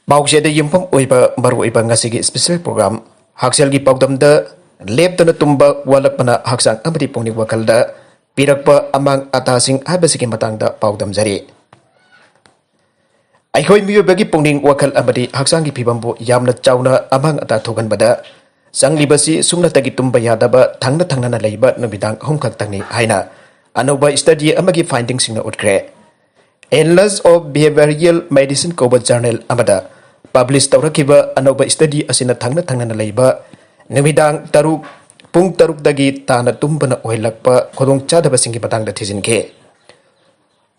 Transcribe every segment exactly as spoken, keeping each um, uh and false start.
ꯄꯥꯎꯆꯦꯗ ꯌꯨꯝꯐꯝ ꯑꯣꯏꯕ ꯃꯔꯨꯑꯣꯏꯕ ꯉꯁꯤꯒꯤ special program, ꯍꯛꯁꯦꯜꯒꯤ ꯄꯥꯎꯗꯝꯗ ꯂꯦꯞꯇꯅ ꯇꯨꯝꯕ ꯋꯥꯠꯂꯛꯄꯅ ꯍꯛꯆꯥꯡ ꯑꯃꯗꯤ ꯄꯨꯛꯅꯤꯡ ꯋꯥꯈꯜꯗ ꯄꯤꯔꯛꯄ ꯑꯃꯥꯡ ꯑꯇꯥꯁꯤꯡ ꯍꯥꯏꯕꯁꯤꯒꯤ ꯃꯇꯥꯡꯗ ꯄꯥꯎꯗꯝꯖꯔꯤ꯫ ꯑꯩꯈꯣꯏ ꯃꯤꯑꯣꯏꯕꯒꯤ ꯄꯨꯛꯅꯤꯡ ꯋꯥꯈꯜ ꯑꯃꯗꯤ ꯍꯛꯆꯥꯡꯒꯤ ꯐꯤꯕꯝꯕꯨ ꯌꯥꯝꯅ ꯆꯥꯎꯅ ꯑꯃꯥꯡ ꯑꯇꯥ ꯊꯣꯛꯍꯟꯕꯗ ꯆꯪꯂꯤꯕꯁꯤ ꯁꯨꯞꯅꯇꯒꯤ ꯇꯨꯝꯕ ꯌꯥꯗꯕ, ꯊꯪꯅ ꯊꯪꯅꯅ ꯂꯩꯕ ꯅꯨꯃꯤꯗꯥꯡ ꯑꯍꯨꯝ ꯈꯛꯇꯪꯅꯤ ꯍꯥꯏꯅ ꯑꯅꯧꯕ study ꯑꯃꯒꯤ findingꯁꯤꯡꯅ ꯎꯠꯈ꯭ꯔꯦ꯫ Annals of Behavioral Medicine ꯀꯧꯕ journal ꯑꯃꯗ publish ꯇꯧꯔꯛꯈꯤꯕ ꯑꯅꯧꯕ study ꯑꯁꯤꯅ ꯊꯪꯅ ꯊꯪꯅꯅ ꯂꯩꯕ ꯅꯨꯃꯤꯗꯥꯡ ꯇꯔꯨꯛ, ꯄꯨꯡ ꯇꯔꯨꯛꯇꯒꯤ ꯇꯥꯅ ꯇꯨꯝꯕꯅ ꯑꯣꯏꯍꯜꯂꯛꯄ ꯈꯨꯗꯣꯡꯆꯥꯗꯕꯁꯤꯡꯒꯤ ꯃꯇꯥꯡꯗ ꯊꯤꯖꯤꯟꯈꯤ꯫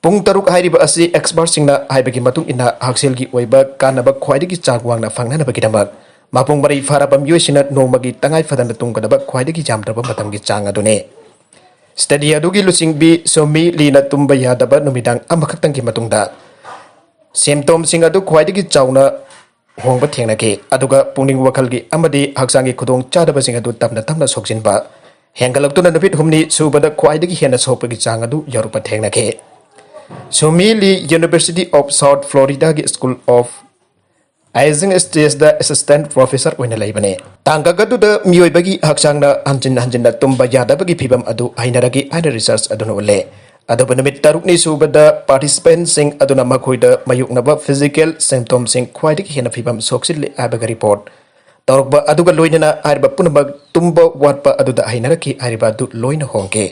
ꯄꯨꯡ ꯇꯔꯨꯛ ꯍꯥꯏꯔꯤꯕ ꯑꯁꯤ expertꯁꯤꯡꯅ ꯍꯥꯏꯕꯒꯤ ꯃꯇꯨꯡ ꯏꯟꯅ ꯍꯛꯁꯦꯜꯒꯤ ꯑꯣꯏꯕ ꯀꯥꯟꯅꯕ ꯈ꯭ꯋꯥꯏꯗꯒꯤ ꯆꯥꯡ ꯋꯥꯡꯅ ꯐꯪꯅꯅꯕꯒꯤꯗꯃꯛ ꯃꯄꯨꯡ ꯃꯔꯩ ꯐꯥꯔꯕ ꯃꯤꯑꯣꯏꯁꯤꯡꯅ ꯅꯣꯡꯃꯒꯤ ꯇꯉꯥꯏ ꯐꯗꯅ ꯇꯨꯝꯒꯗꯕ ꯈ꯭ꯋꯥꯏꯗꯒꯤ ꯌꯥꯝꯗ꯭ꯔꯕ ꯃꯇꯝꯒꯤ ꯆꯥꯡ ꯑꯗꯨꯅꯤ꯫ Study ꯑꯗꯨꯒꯤ ꯂꯨꯆꯤꯡꯕꯤ ꯁꯣꯃꯤ ꯂꯤꯅ ꯇꯨꯝꯕ ꯌꯥꯗꯕ ꯅꯨꯃꯤꯗꯥꯡ ꯑꯃꯈꯛꯇꯪꯒꯤ ꯃꯇꯨꯡꯗ symptomꯁꯤꯡ ꯑꯗꯨ ꯈ꯭ꯋꯥꯏꯗꯒꯤ ꯆꯥꯎꯅ ꯍꯣꯡꯕ ꯊꯦꯡꯅꯈꯤ, ꯑꯗꯨꯒ ꯄꯨꯛꯅꯤꯡ ꯋꯥꯈꯜꯒꯤ ꯑꯃꯗꯤ ꯍꯛꯆꯥꯡꯒꯤ ꯈꯨꯗꯣꯡ ꯆꯥꯗꯕꯁꯤꯡ ꯑꯗꯨ ꯇꯞꯅ ꯇꯞꯅ ꯁꯣꯛꯆꯤꯟꯕ ꯍꯦꯟꯒꯠꯂꯛꯇꯨꯅ ꯅꯨꯃꯤꯠ ꯍꯨꯝꯅꯤ ꯁꯨꯕꯗ ꯈ꯭ꯋꯥꯏꯗꯒꯤ ꯍꯦꯟꯅ ꯁꯣꯛꯄꯒꯤ ꯆꯥꯡ ꯑꯗꯨ ꯌꯧꯔꯛꯄ ꯊꯦꯡꯅꯈꯤ꯫ ꯁꯣꯃꯤ ꯂꯤ University of South Floridaꯒꯤ School of Aging Studiesꯗ assistant professor ꯑꯣꯏꯅ ꯂꯩꯕꯅꯤ꯫ ꯇꯥꯡꯀꯛ ꯑꯗꯨꯗ ꯃꯤꯑꯣꯏꯕꯒꯤ ꯍꯛꯆꯥꯡꯅ ꯍꯟꯖꯤꯟ ꯍꯟꯖꯤꯟꯅ ꯇꯨꯝꯕ ꯌꯥꯗꯕꯒꯤ ꯐꯤꯚꯝ ꯑꯗꯨ ꯍꯩꯅꯔꯛꯏ ꯍꯥꯏꯅ research ꯑꯗꯨꯅ ꯎꯠꯂꯦ꯫ ꯑꯗꯨꯕꯨ ꯅꯨꯃꯤꯠ ꯇꯔꯨꯛꯅꯤ ꯁꯨꯕꯗ participantꯁꯤꯡ ꯑꯗꯨꯅ ꯃꯈꯣꯏꯗ ꯃꯥꯌꯣꯛꯅꯕ physical symptomꯁꯤꯡ ꯈ꯭ꯋꯥꯏꯗꯒꯤ ꯍꯦꯟꯅ ꯐꯤꯚꯝ ꯁꯣꯛꯆꯤꯜꯂꯤ ꯍꯥꯏꯕꯒ report ꯇꯧꯔꯛꯄ ꯑꯗꯨꯒ ꯂꯣꯏꯅꯅ ꯍꯥꯏꯔꯤꯕ ꯄꯨꯝꯅꯃꯛ ꯇꯨꯝꯕ ꯋꯥꯠꯄ ꯑꯗꯨꯗ ꯍꯩꯅꯔꯛꯈꯤ ꯍꯥꯏꯔꯤꯕ ꯑꯗꯨ ꯂꯣꯏꯅ ꯍꯣꯡꯈꯤ꯫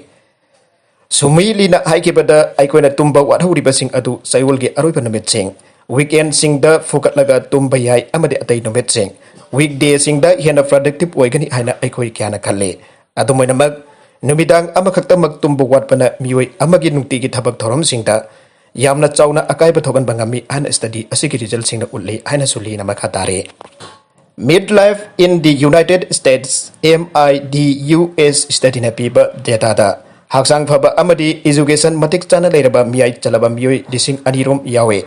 ꯁꯨꯃꯤ ꯂꯤꯅ ꯍꯥꯏꯈꯤꯕꯗ, ꯑꯩꯈꯣꯏꯅ ꯇꯨꯝꯕ ꯋꯥꯠꯍꯧꯔꯤꯕꯁꯤꯡ ꯑꯗꯨ ꯆꯌꯣꯜꯒꯤ ꯑꯔꯣꯏꯕ ꯅꯨꯃꯤꯠꯁꯤꯡ, weekendꯁꯤꯡꯗ ꯐꯨꯒꯠꯂꯒ ꯇꯨꯝꯕ ꯌꯥꯏ ꯑꯃꯗꯤ ꯑꯇꯩ ꯅꯨꯃꯤꯠꯁꯤꯡ, weekdayꯁꯤꯡꯗ ꯍꯦꯟꯅ productive ꯑꯣꯏꯒꯅꯤ ꯍꯥꯏꯅ ꯑꯩꯈꯣꯏ ꯀꯌꯥꯅ ꯈꯜꯂꯤ꯫ ꯑꯗꯨꯝ ꯑꯣꯏꯅꯃꯛ, ꯅꯨꯃꯤꯗꯥꯡ ꯑꯃꯈꯛꯇꯃꯛ ꯇꯨꯝꯕ ꯋꯥꯠꯄꯅ ꯃꯤꯑꯣꯏ ꯑꯃꯒꯤ ꯅꯨꯡꯇꯤꯒꯤ ꯊꯕꯛ ꯊꯧꯔꯝꯁꯤꯡꯗ ꯌꯥꯝꯅ ꯆꯥꯎꯅ ꯑꯀꯥꯏꯕ ꯊꯣꯛꯍꯟꯕ ꯉꯝꯃꯤ ꯍꯥꯏꯅ study ꯑꯁꯤꯒꯤ resultꯁꯤꯡꯅ ꯎꯠꯂꯤ ꯍꯥꯏꯅꯁꯨ ꯂꯤꯅ ꯃꯈꯥ ꯇꯥꯔꯤ꯫ Midlife in the United States, MIDUS studyꯅ ꯄꯤꯕ dataꯗ ꯍꯛꯆꯥꯡ ꯐꯕ ꯑꯃꯗꯤ education ꯃꯇꯤꯛ ꯆꯥꯅ ꯂꯩꯔꯕ ꯃꯤꯌꯥꯏ ꯆꯜꯂꯕ ꯃꯤꯑꯣꯏ ꯂꯤꯁꯤꯡ ꯑꯅꯤ ꯔꯣꯝ ꯌꯥꯎꯏ꯫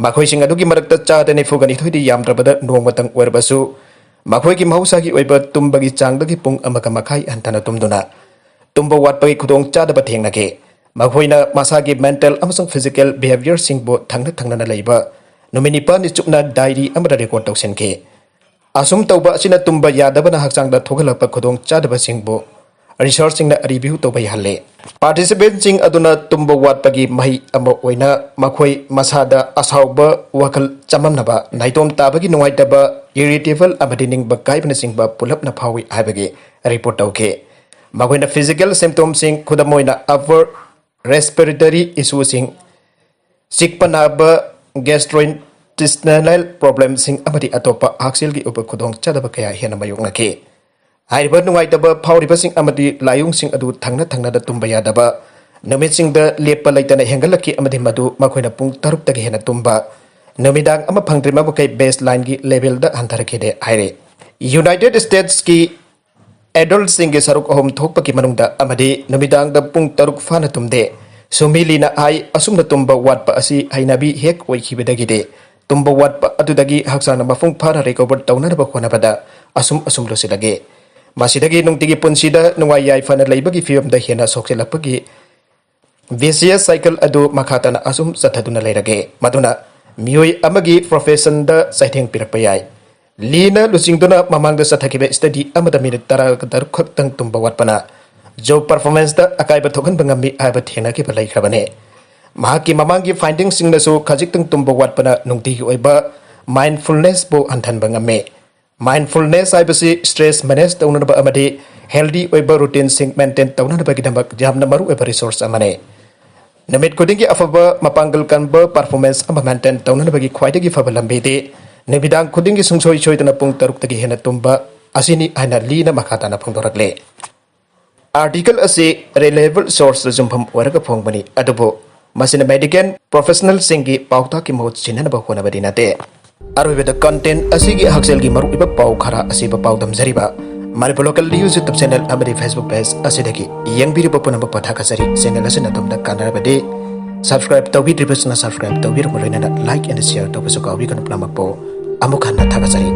ꯃꯈꯣꯏꯁꯤꯡ ꯑꯗꯨꯒꯤ ꯃꯔꯛꯇ ꯆꯥꯗ ꯅꯤꯐꯨꯒ ꯅꯤꯊꯣꯏꯗꯤ ꯌꯥꯝꯗ꯭ꯔꯕꯗ ꯅꯣꯡꯃꯇꯪ ꯑꯣꯏꯔꯕꯁꯨ ꯃꯈꯣꯏꯒꯤ ꯃꯍꯧꯁꯥꯒꯤ ꯑꯣꯏꯕ ꯇꯨꯝꯕꯒꯤ ꯆꯥꯡꯗꯒꯤ ꯄꯨꯡ ꯑꯃꯒ ꯃꯈꯥꯏ ꯍꯟꯊꯅ ꯇꯨꯝꯗꯨꯅ ꯇꯨꯝꯕ ꯋꯥꯠꯄꯒꯤ ꯈꯨꯗꯣꯡꯆꯥꯗꯕ ꯊꯦꯡꯅꯈꯤ꯫ ꯃꯈꯣꯏꯅ ꯃꯁꯥꯒꯤ mental ꯑꯃꯁꯨꯡ physical behaviorꯁꯤꯡꯕꯨ ꯊꯪꯅ ꯊꯪꯅꯅ ꯂꯩꯕ ꯅꯨꯃꯤꯠ ꯅꯤꯄꯥꯜꯅꯤ ꯆꯨꯞꯅ ꯗꯥꯏꯔꯤ ꯑꯃꯗ ꯔꯦꯀꯣꯔꯗ ꯇꯧꯁꯤꯟꯈꯤ꯫ ꯑꯁꯨꯝ ꯇꯧꯕ ꯑꯁꯤꯅ ꯇꯨꯝꯕ ꯌꯥꯗꯕꯅ ꯍꯛꯆꯥꯡꯗ ꯊꯣꯛꯍꯜꯂꯛꯄ ꯈꯨꯗꯣꯡꯆꯥꯗꯕꯁꯤꯡꯕꯨ ꯔꯤꯁꯔꯆꯁꯤꯡꯅ ꯔꯤꯚꯤꯌꯨ ꯇꯧꯕ ꯌꯥꯍꯜꯂꯦ꯫ ꯄꯥꯔꯇꯤꯁꯤꯄꯦꯟꯁꯤꯡ ꯑꯗꯨꯅ ꯇꯨꯝꯕ ꯋꯥꯠꯄꯒꯤ ꯃꯍꯩ ꯑꯃ ꯑꯣꯏꯅ ꯃꯈꯣꯏ ꯃꯁꯥꯗ ꯑꯁꯥꯎꯕ, ꯋꯥꯈꯜ ꯆꯃꯝꯅꯕ, ꯅꯥꯏꯇꯣꯝ ꯇꯥꯕꯒꯤ ꯅꯨꯡꯉꯥꯏꯇꯕ, ꯏꯔꯤꯇꯦꯕꯜ ꯑꯃꯗꯤ ꯅꯤꯡꯕ ꯀꯥꯏꯕꯅꯆꯤꯡꯕ ꯄꯨꯂꯞꯅ ꯐꯥꯎꯏ ꯍꯥꯏꯕꯒꯤ ꯔꯤꯄꯣꯔꯠ ꯇꯧꯈꯤ꯫ ꯃꯈꯣꯏꯅ ꯐꯤꯖꯤꯀꯦꯜ ꯁꯤꯝꯇꯣꯝꯁꯤꯡ, ꯈꯨꯗꯝ ꯑꯣꯏꯅ ꯑꯄꯔ ꯔꯦꯁꯄꯤꯔꯦꯇꯔꯤ ꯏꯁꯨꯁꯤꯡ, ꯆꯤꯛꯄ ꯅꯥꯕ, ꯒꯦꯁꯇ꯭ꯔꯣꯏꯟꯇꯤꯁꯅꯦꯜ ꯄ꯭ꯔꯣꯕ꯭ꯂꯦꯝꯁꯤꯡ ꯑꯃꯗꯤ ꯑꯇꯣꯞꯄ ꯍꯛꯁꯦꯜꯒꯤ ꯑꯣꯏꯕ ꯈꯨꯗꯣꯡꯆꯥꯗꯕ ꯀꯌꯥ ꯍꯦꯟꯅ ꯃꯥꯌꯣꯛꯅꯈꯤ꯫ ꯍꯥꯏꯔꯤꯕ ꯅꯨꯡꯉꯥꯏꯇꯕ ꯐꯥꯎꯔꯤꯕꯁꯤꯡ ꯑꯃꯗꯤ ꯂꯥꯏꯑꯣꯡꯁꯤꯡ ꯑꯗꯨ ꯊꯪꯅ ꯊꯪꯅꯅ ꯇꯨꯝꯕ ꯌꯥꯗꯕ ꯅꯨꯃꯤꯠꯁꯤꯡꯗ ꯂꯦꯞꯄ ꯂꯩꯇꯅ ꯍꯦꯟꯒꯠꯂꯛꯈꯤ ꯑꯃꯗꯤ ꯃꯗꯨ ꯃꯈꯣꯏꯅ ꯄꯨꯡ ꯇꯔꯨꯛꯇꯒꯤ ꯍꯦꯟꯅ ꯇꯨꯝꯕ ꯅꯨꯃꯤꯗꯥꯡ ꯑꯃ ꯐꯪꯗ꯭ꯔꯤ ꯃꯈꯩ ꯕꯦꯁ ꯂꯥꯏꯟꯒꯤ ꯂꯦꯚꯦꯜꯗ ꯍꯟꯊꯔꯛꯈꯤꯗꯦ ꯍꯥꯏꯔꯤ꯫ ꯌꯨꯅꯥꯏꯇꯦꯗ ꯁ꯭ꯇꯦꯠꯁꯀꯤ ꯑꯦꯗꯜꯠꯁꯤꯡꯒꯤ ꯁꯔꯨꯛ ꯑꯍꯨꯝ ꯊꯣꯛꯄꯒꯤ ꯃꯅꯨꯡꯗ ꯑꯃꯗꯤ ꯅꯨꯃꯤꯗꯥꯡꯗ ꯄꯨꯡ ꯇꯔꯨꯛ ꯐꯥꯅ ꯇꯨꯝꯗꯦ꯫ ꯁꯨꯃꯤꯂꯤꯅ ꯍꯥꯏ, ꯑꯁꯨꯝꯅ ꯇꯨꯝꯕ ꯋꯥꯠꯄ ꯑꯁꯤ ꯍꯩꯅꯕꯤ ꯍꯦꯛ ꯑꯣꯏꯈꯤꯕꯗꯒꯤꯗꯤ ꯇꯨꯝꯕ ꯋꯥꯠꯄ ꯑꯗꯨꯗꯒꯤ ꯍꯛꯆꯥꯡꯅ ꯃꯄꯨꯡ ꯐꯥꯅ ꯔꯤꯀꯣꯚꯔ ꯇꯧꯅꯅꯕ ꯍꯣꯠꯅꯕꯗ ꯑꯁꯨꯝ ꯑꯁꯨꯝ ꯂꯨꯁꯤꯜꯂꯛꯏ꯫ ꯃꯁꯤꯗꯒꯤ ꯅꯨꯡꯇꯤꯒꯤ ꯄꯨꯟꯁꯤꯗ ꯅꯨꯡꯉꯥꯏ ꯌꯥꯏꯐꯅ ꯂꯩꯕꯒꯤ ꯐꯤꯕꯝꯗ ꯍꯦꯟꯅ ꯁꯣꯛꯆꯤꯜꯂꯛꯄꯒꯤ ꯚꯤꯁꯤꯌꯁ ꯁꯥꯏꯀꯜ ꯑꯗꯨ ꯃꯈꯥ ꯇꯥꯅ ꯑꯁꯨꯝ ꯆꯠꯊꯗꯨꯅ ꯂꯩꯔꯒꯦ, ꯃꯗꯨꯅ ꯃꯤꯑꯣꯏ ꯑꯃꯒꯤ ꯄ꯭ꯔꯣꯐꯦꯁꯟꯗ ꯆꯩꯊꯦꯡ ꯄꯤꯔꯛꯄ ꯌꯥꯏ꯫ ꯂꯤꯅ ꯂꯨꯆꯤꯡꯗꯨꯅ ꯃꯃꯥꯡꯗ ꯆꯠꯊꯈꯤꯕ ꯁ꯭ꯇꯗꯤ ꯑꯃꯗ ꯃꯤꯅꯤꯠ ꯇꯔꯥ ꯇꯔꯨꯛ ꯈꯛꯇꯪ ꯇꯨꯝꯕ ꯋꯥꯠꯄꯅ ꯖꯣꯕ ꯄꯔꯐꯣꯔꯃꯦꯟꯁꯇ ꯑꯀꯥꯏꯕ ꯊꯣꯛꯍꯟꯕ ꯉꯝꯃꯤ ꯍꯥꯏꯕ ꯊꯦꯡꯅꯈꯤꯕ ꯂꯩꯈ꯭ꯔꯕꯅꯤ꯫ ꯃꯍꯥꯛꯀꯤ ꯃꯃꯥꯡꯒꯤ ꯐꯥꯏꯟꯗꯤꯡꯁꯤꯡꯅꯁꯨ ꯈꯖꯤꯛꯇꯪ ꯇꯨꯝꯕ ꯋꯥꯠꯄꯅ ꯅꯨꯡꯇꯤꯒꯤ ꯑꯣꯏꯕ ꯃꯥꯏꯟꯗꯐꯨꯜꯅꯦꯁꯄꯨ ꯍꯟꯊꯍꯟꯕ ꯉꯝꯃꯤ꯫ ꯃꯥꯏꯟꯗꯐꯨꯜꯅꯦꯁ ꯍꯥꯏꯕꯁꯤ ꯁ꯭ꯇ꯭ꯔꯦꯁ ꯃꯦꯅꯦꯖ ꯇꯧꯅꯅꯕ ꯑꯃꯗꯤ ꯍꯦꯜꯗꯤ ꯑꯣꯏꯕ ꯔꯨꯇꯤꯟꯁꯤꯡ ꯃꯦꯟꯇꯦꯟ ꯇꯧꯅꯅꯕꯒꯤꯗꯃꯛ ꯌꯥꯝꯅ ꯃꯔꯨꯑꯣꯏꯕ ꯔꯤꯁꯣꯔꯁ ꯑꯃꯅꯤ꯫ ꯅꯨꯃꯤꯠ ꯈꯨꯗꯤꯡꯒꯤ ꯑꯐꯕ ꯃꯄꯥꯡꯒꯜ ꯀꯟꯕ ꯄꯔꯐꯣꯔꯃꯦꯟꯁ ꯑꯃ ꯃꯦꯟꯇꯦꯟ ꯇꯧꯅꯅꯕꯒꯤ ꯈ꯭ꯋꯥꯏꯗꯒꯤ ꯐꯕ ꯂꯝꯕꯤꯗꯤ ꯅꯨꯃꯤꯗꯥꯡ ꯈꯨꯗꯤꯡꯒꯤ ꯁꯨꯡꯁꯣꯏ ꯁꯣꯏꯗꯅ ꯄꯨꯡ ꯇꯔꯨꯛꯇꯒꯤ ꯍꯦꯟꯅ ꯇꯨꯝꯕ ꯑꯁꯤꯅꯤ ꯍꯥꯏꯅ ꯂꯤꯅ ꯃꯈꯥ ꯇꯥꯅ ꯐꯣꯡꯗꯣꯔꯛꯂꯤ꯫ ꯑꯥꯔꯇꯤꯀꯜ ꯑꯁꯤ ꯔꯤꯂꯦꯕꯜ ꯁꯣꯔꯁꯇ ꯌꯨꯝꯐꯝ ꯑꯣꯏꯔꯒ ꯐꯣꯡꯕꯅꯤ, ꯑꯗꯨꯕꯨ ꯃꯁꯤꯅ ꯃꯦꯗꯤꯀꯦꯜ ꯄ꯭ꯔꯣꯐꯦꯁꯅꯦꯜꯁꯤꯡꯒꯤ ꯄꯥꯎꯇꯥꯛꯀꯤ ꯃꯍꯨꯠ ꯁꯤꯟꯅꯅꯕ ꯍꯣꯠꯅꯕꯗꯤ ꯅꯠꯇꯦ꯫ ꯑꯔꯣꯏꯕꯗ ꯀꯟꯇꯦꯟ ꯑꯁꯤꯒꯤ ꯍꯛꯁꯦꯜꯒꯤ ꯃꯔꯨꯑꯣꯏꯕ ꯄꯥꯎ ꯈꯔ ꯑꯁꯤꯕꯨ ꯄꯥꯎꯗꯝꯖꯔꯤꯕ Manipur local news YouTube channel ꯑꯃꯗꯤ ꯐꯦꯁꯕꯨꯛ ꯄꯦꯖ ꯑꯁꯤꯗꯒꯤ ꯌꯦꯡꯕꯤꯔꯤꯕ ꯄꯨꯝꯅꯃꯛꯄꯨ ꯊꯥꯒꯠꯆꯔꯤ꯫ ꯆꯦꯅꯦꯜ ꯑꯁꯤꯅ ꯑꯗꯣꯝꯗ ꯀꯥꯟꯅꯔꯕꯗꯤ ꯁꯕꯁꯀ꯭ꯔꯥꯏꯕ ꯇꯧꯕꯤꯗ꯭ꯔꯤꯕꯁꯤꯡꯅ ꯁꯕꯁꯀ꯭ꯔꯥꯏꯕ ꯇꯧꯕꯤꯔꯕ ꯂꯣꯏꯅꯅ ꯂꯥꯏꯛ ꯑꯦꯟ ꯁꯤꯌꯔ ꯇꯧꯕꯁꯨ ꯀꯥꯎꯕꯤꯒꯅꯨ꯫ ꯄꯨꯝꯅꯃꯛꯄꯨ ꯑꯃꯨꯛ ꯍꯟꯅ ꯊꯥꯒꯠꯆꯔꯤ꯫